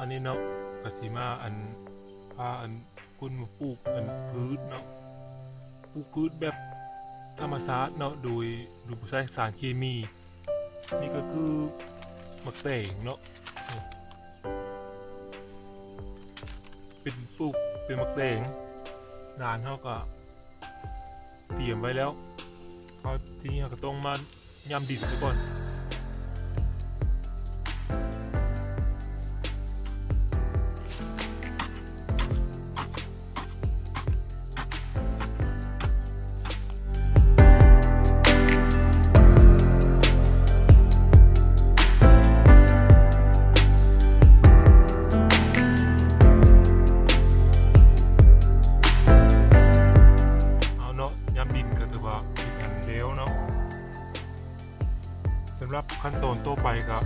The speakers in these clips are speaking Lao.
ອັນນີ້ເນາະ ກະຊິມາ ອັນ ພາ ອັນ ຄົນມາປູກ ອັນ ພືດເນາະ ປູກພືດແບບທຳມະຊາດເນາະ ໂດຍ ໂດຍບໍ່ໃຊ້ສານເຄມີ. ນີ້ກະຄືໝາກແຕງເນາະ ເປັນ ປູກເປັນໝາກແຕງ. ຫຼານເຮົາກະຕຽມໄວ້ແລ້ວ ເຮົາ ທີນີ້ເຮົາກະຕ້ອງມາ ຫຍ້ຳດິນຊະກ່ອນ. ເອົາເນາະ ຫຍ້ຳດິນກະຖືວ່າເປັນອັນແລ້ວເນາະ. ສຳລັບຂັ້ນຕອນຕໍ່ໄປກະ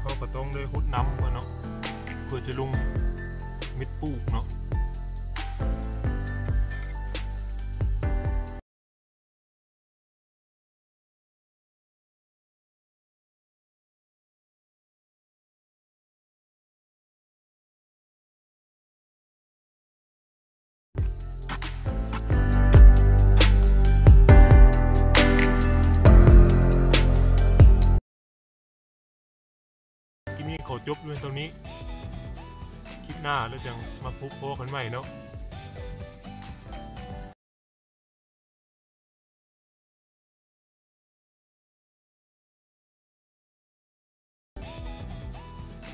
ເຮົາກະຕ້ອງໄດ້ຫົດນ້ຳກ່ອນເນາະ ເພື່ອຈະລົງເມັດປູກເນາະ. ຄລິບນີ້ຂໍຈົບລວງເທົ່ານີ້ ຄລິບໜ້າແລ້ວຈັ່ງມາພົບພໍ້ກັນໃໝ່ເນາະ.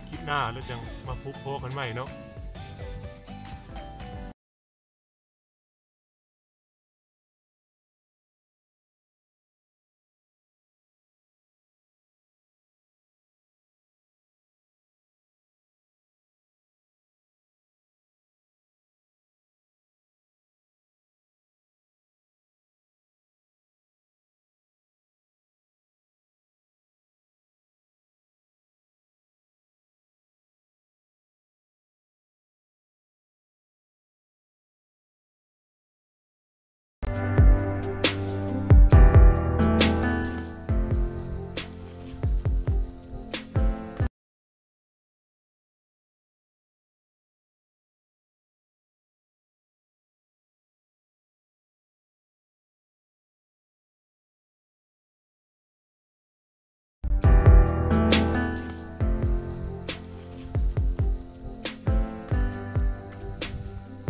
ຄລິບໜ້າແລ້ວຈັ່ງມາພົບພໍ້ກັນໃໝ່ເນາະ.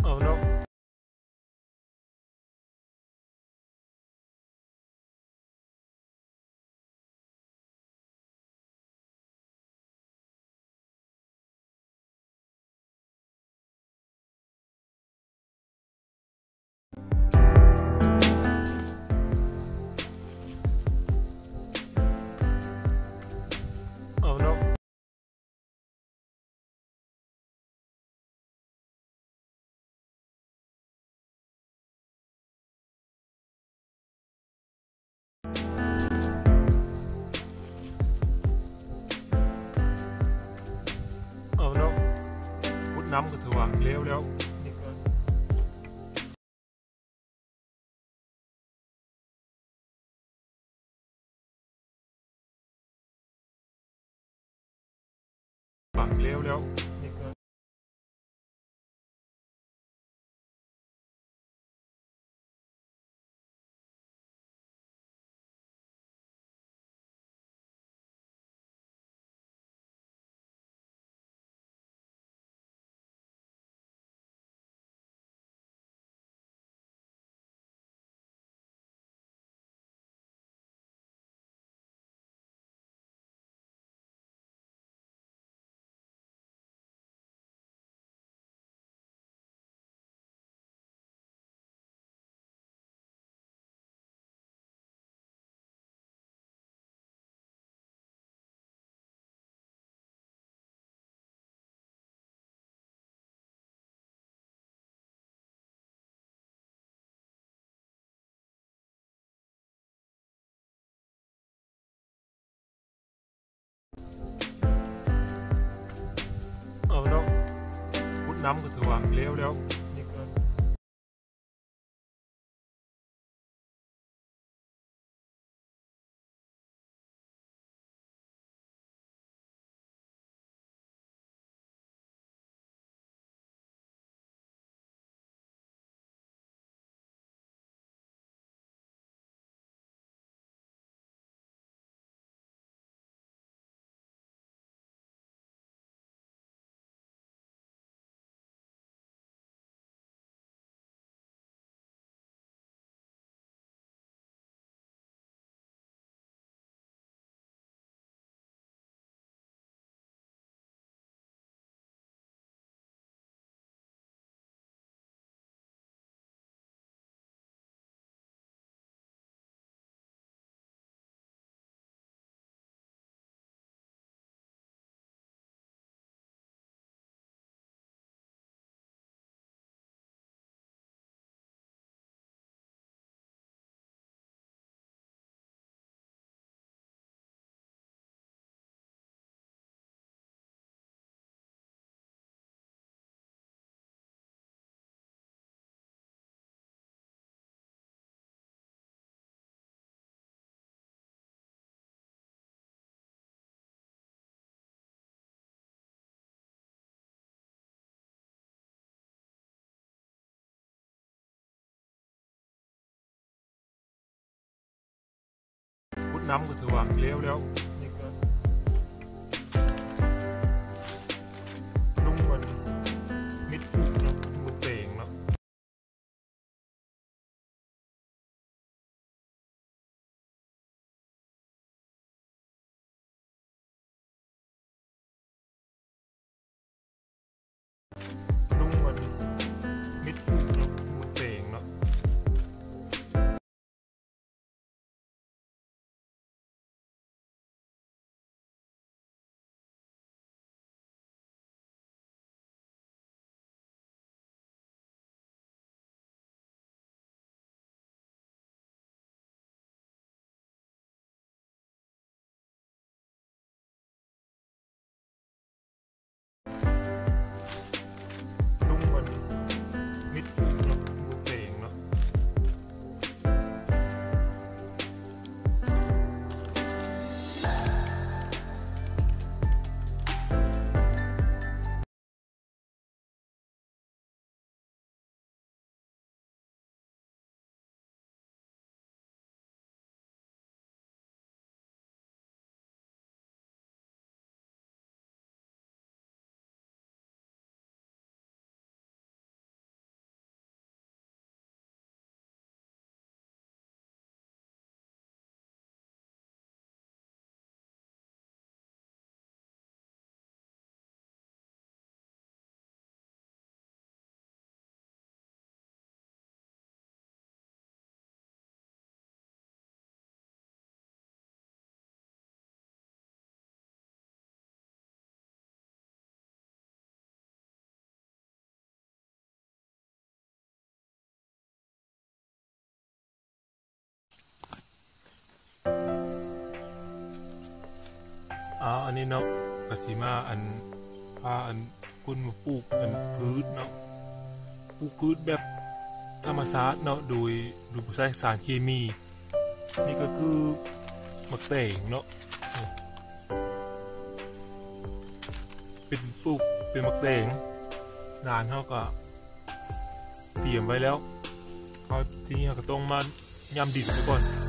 ເອົາເນາະ. ເອົາເນາະ. ເອົາເນາະ ຫົດນ້ຳກະຖືວ່າແລ້ວແລ້ວ. ປະແລ້ວແລ້ວ. ເອົາເນາະ ຫົດນ້ຳກະຖືວ່າແລ້ວແລ້ວ. ເ ນຳກໍຖືວ່າແລ້ວແລ້ວ ນີ້ກໍລົງອັນເມັດປູກເນາະ ໝາກແຕງເນາະ ລົງອັນເມັດປູກເນາະ ໝາກແຕງເນາະ. ລົງອັນເມັດປູກເນາະ ໝາກແຕງເນາະ. ອາ ອັນນີ້ເນາະ ກະຊິມາອັນ ພາອັນ ຄົນມາປູກອັນພືດເນາະ ປູກພືດແບບທຳມະຊາດເນາະ ໂດຍ ໂດຍບໍ່ໃຊ້ສານເຄມີ. ນີ້ກໍຄືໝາກແຕງເນາະ ເປັນປູກເປັນໝາກແຕງ ຫຼານເຮົາກໍຕຽມໄວ້ແລ້ວ ເຮົາ ທີນີ້ເຮົາກໍຕ້ອງມາຫຍ້ຳດິນຊະກ່ອນ.